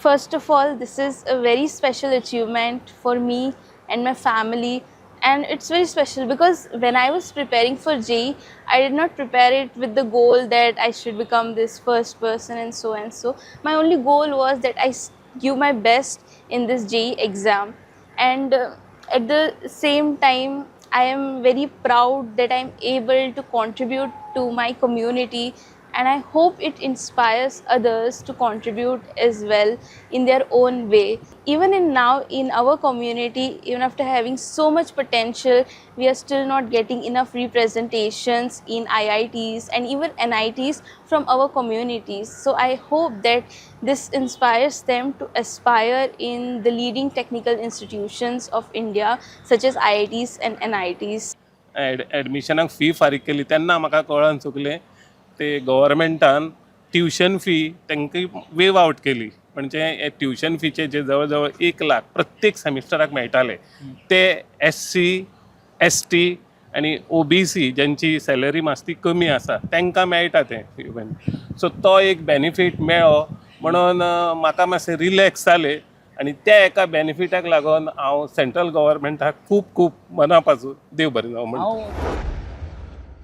First of all, this is a very special achievement for me and my family, and it's very special because when I was preparing for JEE, I did not prepare it with the goal that I should become this first person and so and so. My only goal was that I give my best in this JEE exam, and at the same time, I am very proud that I am able to contribute to my community, and I hope it inspires others to contribute as well in their own way. Even in now in our community, even after having so much potential, we are still not getting enough representations in IITs and even NITs from our communities. So I hope that this inspires them to aspire in the leading technical institutions of India, such as IITs and NITs. एडमिशनाक fee फारीक केली तेन्ना म्हाका कळोन चुकलें, ते गव्हर्मेंटान tuition fee तांकां वेव out केली. म्हणजे ट्युशन फीचे जे जवळ जवळ 1 लाख प्रत्येक सेमिस्टराक मेळटाले, ते एस सी, एस टी आनी ओबीसी ज्यांची सॅलरी मातशी कमी आसा तांकां मेळटा तें. सो तो एक बेनिफीट मेळ्ळो म्हणून म्हाका मातशें रिलॅक्स जालें आनी त्या एका बेनिफिटाक लागून हांव सेंट्रल गव्हर्मेंटाक खूब खूब मना पासून देव बरें जावं म्हणटा. हांव